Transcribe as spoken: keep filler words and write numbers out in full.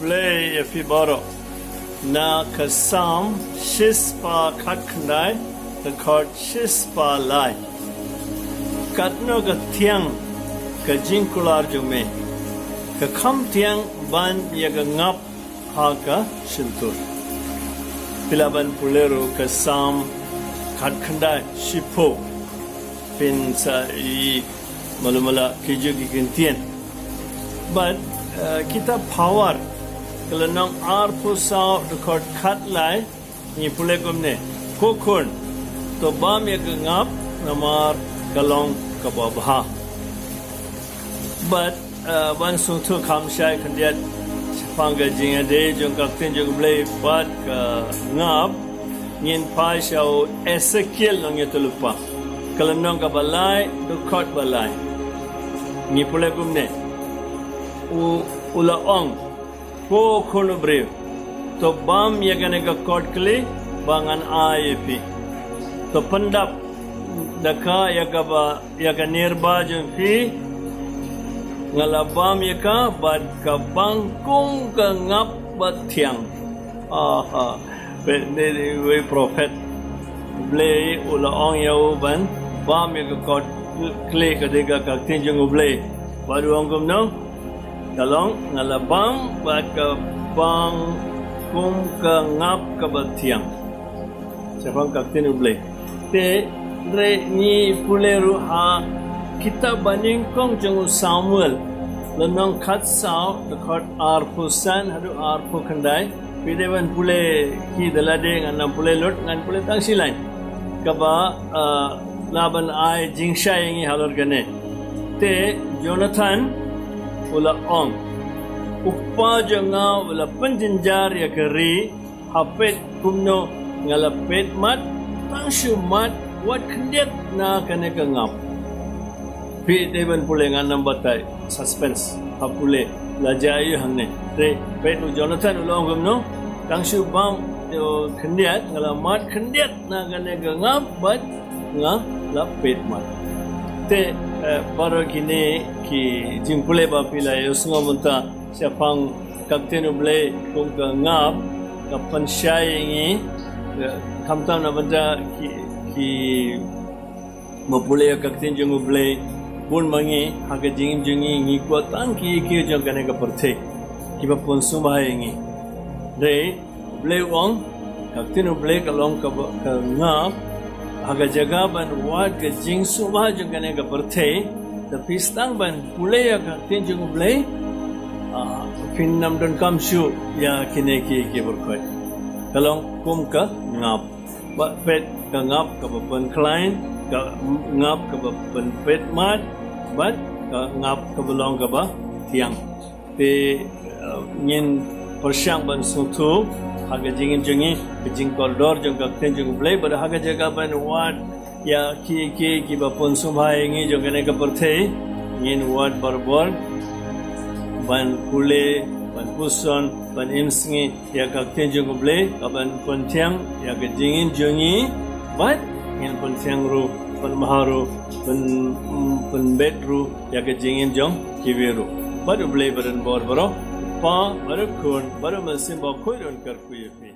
Blei ïa phi baroh. Na ka Salm shispah khatkhyndai, ka chord shispah lai. Katno ka thiang ka jingkular jong me, ka kham thiang ban ïa ka ngap ha ka shyntur. Phi lah ban pule ruh ka Salm khatkhyndai shiphew. Phin sa ïohi malu mala ki ju ki kyntien. Bad, eh, kita Pawar, ka lynnong arphew saw, dkhot khatlai, ngi pule kumne: Ko khun, to bam ïa ka ngap, namar ka long kaba bha. Bad, eh, ban sngewthuh kham shai khyndiat shaphang ka jingïadei jong ka ktien jong U Blei bad ka ngap, ngin phai sha u Esekiel nongïathuhlypa, ka lynnong kaba lai, dkhot ba lai. Ngi pule kumne: U, u la ong, Ko khun u briew, to bam ïa kane ka kot kli ba ngan ai ïa phi. To pyndap da ka ïa kaba, ïa ka nirba jong phi. Nga la bam ïa ka bad ka bang kum ka ngap ba thiang. Aha. Peit ne, wei prophet Blei u la ong ïa u ban bam ïa ka kot kli, ka dei ka ktien jong U Blei. Bad u ong kumno? Ka long, nga la bam bad ka bang kum ka ngap kaba thiang. Shaphang ka ktien U Blei. Te hynrei ngi pule ruh ha kitab banyngkong jong u Samuel, lynnong khatsaw, dkhot arphew san haduh arphew khyndai. Phi dei ban pule ki da lade, ngan ym pule lut, ngan pule tang shi lain kaba, ah, lah ban ai jingshai ïa ngi halor kane. Te Jonathan u la ong, U kpa jong nga u la pynjynjar ïa ka ri, ha peit kumno nga la peit mat, tang shu mat wat khyndiat na kane ka ngap. Phi dei ban pule, ngan ym batai, suspense. Ha pule, la jia ïa u hangne. Te peit u Jonathan u la ong kumno, tang shu bam ïa u khyndiat, nga la mat khyndiat na kane ka ngap bad nga la peit mat. Te, eh, baroh kine ki jingpule ba phi la ïohsngew mynta shaphang ka ktien U Blei kum ka ngap, ka pynshai ïa ngi, eh, khamtam na bynta ki, ki ba pule ïa ka ktien jong U Blei, bun ma ngi ha ka jingim jong ngi ngi kwah tang ki, ki jong kane ka pyrthei kiba pun sngewbha ïa ngi. Dei U Blei u ong, ka ktien U Blei ka long kaba, ka ngap, ha ka jaka ban wad ka jingsngewbha jong kane ka pyrthei, da phi sdang ban pule ïa ka ktien jong U Blei, ah, phin ym donkam shuh ïa kine ki, ki briew. Ka long kum ka ngap. Bad peit, ka ngap kaba pynkhlaiñ, ka ngap kaba pynpeit mat, bad ka ngap kaba long kaba thiang. Te, eh, ngin pyrshang ban sngewthuh ha ka jingim jong ngi ka jingkordor jong ka ktien jong U Blei, bad ha ka jaka ban wad ïa ki, ki, kiba pun sngewbha ïa ngi jong kane ka pyrthei, ngin wad barabor ban pule, ban puson, ban im sngi ïa ka ktien jong U Blei, kaban pynthiang ïa ka jingim jong ngi, bad ngin pynthiang ruh, pynbha ruh, pyn, mm, pynbeit ruh ïa ka jingim jong kiwei ruh. Bad U Blei ba don bor baroh, Kpa, bad U Khun, bad U Mynsiem Bakhuid un kyrkhu ïa phi.